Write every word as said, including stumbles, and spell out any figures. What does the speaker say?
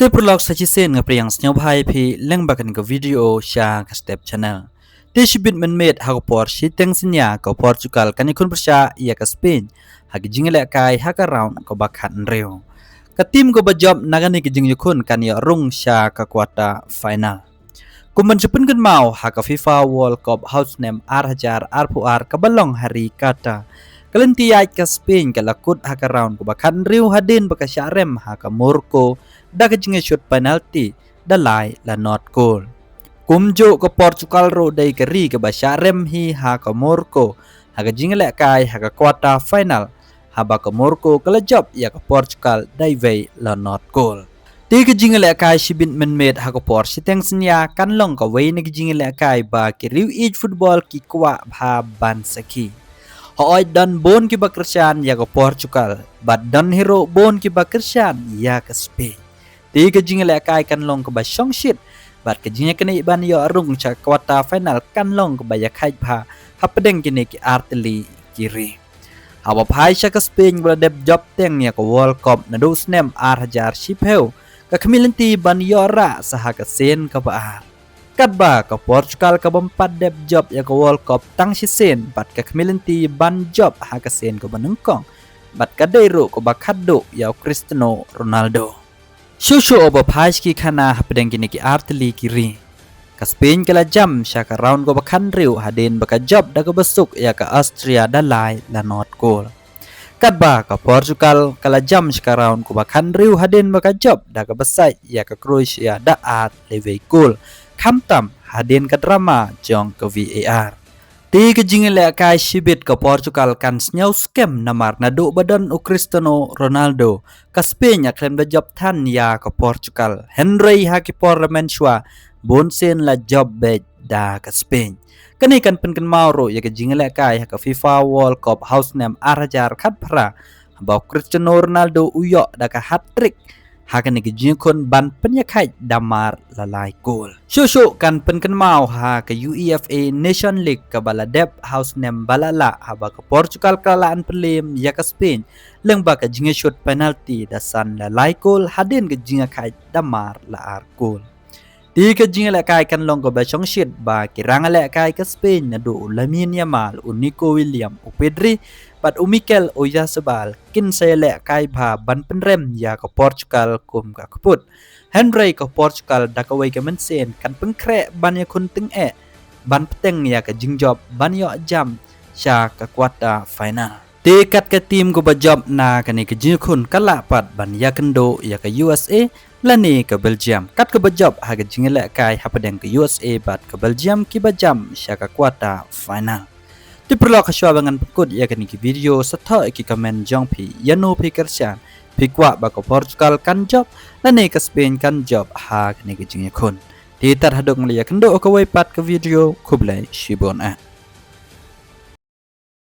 Paralok, sa shisien nga pdiang sngewbha ïa phi lyngba kane ka video sha ka Step Channel. Te shibit mynmiet ha ka por shiteng synñia ka Portugal kan ïakhun pyrshah ïa ka Spain ha ka jingïalehkai ha ka round kaba khathynriew. Ka team kaba jop na kane ka jingïakhun kan ïoh rung sha ka quarter final. Kum ban shu pynkynmaw, ha ka FIFA World Cup ha u snem ar hajar arphew ar kaba long ha ri Qatar, ka lynti ïaid ka Spain ka la kut ha ka round kaba khathynriew hadien ba ka shah rem ha ka Morocco da ka jingïashut penalty da lai la not goal. Kumjuh ka Portugal ruh dei ka ri kaba shah rem hi ha ka Morocco ha ka jingïalehkai ha ka quarter final, haba ka Morocco ka la jop ïa ka Portugal da iwei la not goal. Te ka jingïalehkai shibit mynmiet ha ka por shiteng synñia kan long kawei na ka jingïalehkai ba ki riew ïeit football ki kwah bha ban sakhi. Hooid, don bun kiba kyrshan ïa ka Portugal bad don hi ruh bun kiba kyrshan ïa ka Spain. Te ka jingïalehkai kan long kaba shongshit bad ka jingïaknieh ban ïoh rung sha quarter final kan long kaba ïakhaid bha hapdeng kine ki artylli ki ri. Haba phai sha ka Spain ba la dep jop teng ïa ka World Cup naduh u snem ar hajar shiphew, ka khmih lynti ban ïoh rah sa ha ka sien kaba ar. Katba ka Portugal kaba ym pat dep jop ïa ka World Cup tang shisien bad ka khmih lynti ban jop ha ka sien kaba nyngkong bad ka dei ruh kaba khatduh ïa u Cristiano Ronaldo. Shuh shuh ba phai sha ki khana hapdeng kine ki artylli ki ri, ka Spain ka la jam sha ka round kaba khathynriew hadien ba ka jop da kaba suk ïa ka Austria da lai la not goal. Katba ka Portugal ka la jam sha ka round kaba khathynriew hadien ba ka jop da kaba sait ïa ka Croatia da ar la iwei goal, khamtam hadien ka drama jong ka VAR. Te ka jingïalehkai shibit ka Portugal kan sngew skhem namar naduh ba don u Cristiano Ronaldo, ka Spain ïa khlem da jop than ïa ka Portugal. Hynrei ha ki por mynshwa bunsien la jop beit da ka Spain. Kane kan pynkynmaw ruh ïa ka jingïalehkai ha ka FIFA World Cup ha u snem ar hajar khatphra, haba u Cristiano Ronaldo u ïoh da ka hat-trick ha kane ka jingïakhun ban pynïakhaid da mar la lai goal. Shuh shuh kan pynkynmaw ha ka UEFA Nation League kaba la dep ha u snem ba la lah, haba ka Portugal ka la lah ban pynlem ïa ka Spain lyngba ka jingïashut penalty da san la lai goal hadien ka jingïakhaid da mar la ar goal. Te ka jingïalehkai kan long kaba shongshit ba ki rangïalehkai ka Spain naduh u Lamine Yamal, u Nico Williams, u Pedri bad u Mikel Oyarzabal kin sa ïalehkai bha ban pynrem ïa ka Portugal kum ka kput. Hynrei ka Portugal da kawei ka mynsiem kan pynkhreh ban ïakhun tyngeh ban bteng ïa ka jingjop ban ïoh jam sha ka quarter final. Te kat ka team kaba jop na kane ka jingïakhun ka lah pat ban ïakynduh ïa ka USA lane ka Belgium, kat kaba jop ha ka jingïalehkai hapdeng ka USA bad ka Belgium kiba jam sha ka quarter final. Te paralok, ha shuwa ba ngan pynkut ïa kane ka video, sa thoh ïa ki comment jong phi, ïano phi kyrshan, phi kwah ba ka Portugal kan jop lane ka Spain kan jop ha kane ka jingïakhun. Te tad haduh ngan ïakynduh ha kawei pat ka video, khublei shibun eh.